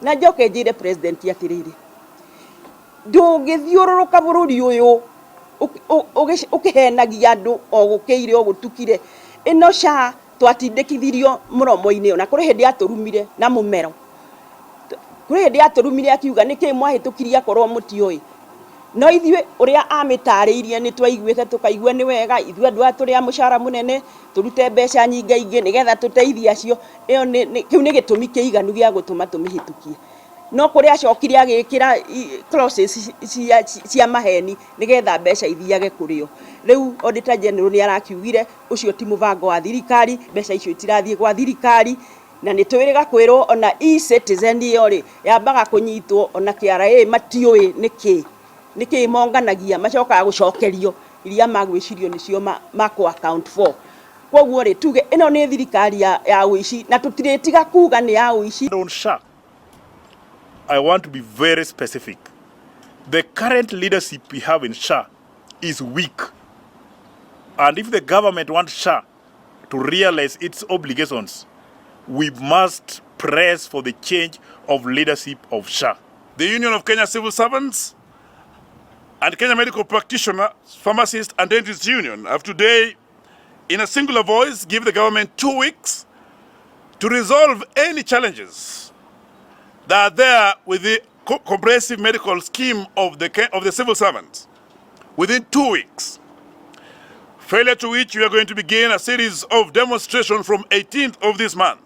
Na njoke njĩre president atĩrĩrĩ, ndũngĩthiũrũrũka bũrũri ũyũ ũkĩhenagia andũ o gũkĩire o gũtukire. Ĩno SHA twatindĩkithirio mũromo-inĩ, ona kũrĩ hĩndĩ atũrumire na mũmero, kũrĩ hĩndĩ atũrumire akiuga nĩkĩ mwahĩtũkirie akorwo mũtiũĩ. No ithuĩ ũrĩa amĩtarĩirie nĩ twaiguĩte tũkaigua nĩ wega, ithuĩ andũ aya tũrĩ a mũcara mũnene tũrute mbeca nyingaingĩ nĩgetha tũteithie acio. Ĩyo kĩu nĩ gĩtũmi kĩiganu gĩa gũtũma tũmĩhĩtũkie. No kũrĩa acokire agĩkĩra clauses cia maheni nĩgetha mbeca ithiage kũrĩ o. Rĩu Auditor General nĩ arakiugire ũcio ti mũbango wa thirikari, mbeca icio itirathiĩ gwa thirikari. Na nĩ twĩrĩga kwĩrwo ona e-Citizen ĩyo rĩ, yambaga kũnyitwo ona KRA matiũĩ nĩkĩ nĩkĩ monganagia, macokaga gũcokerio iria magwĩcirio nĩcio makũ account for. Koguo rĩ, tuge ĩno nĩ thirikari ya ũici na tũtirĩtiga kuga nĩ ya ũici. On SHA, I want to be very specific. The current leadership we have in SHA is weak. And if the government wants SHA to realize its obligations, we must press for the change of leadership of SHA. The Union of Kenya Civil Servants and Kenya Medical Practitioners, Pharmacists and Dentists Union have today, in a singular voice, give the government 2 weeks to resolve any challenges that are there with the comprehensive medical scheme of the civil servants within 2 weeks. Failure to which, we are going to begin a series of demonstrations from 18th of this month.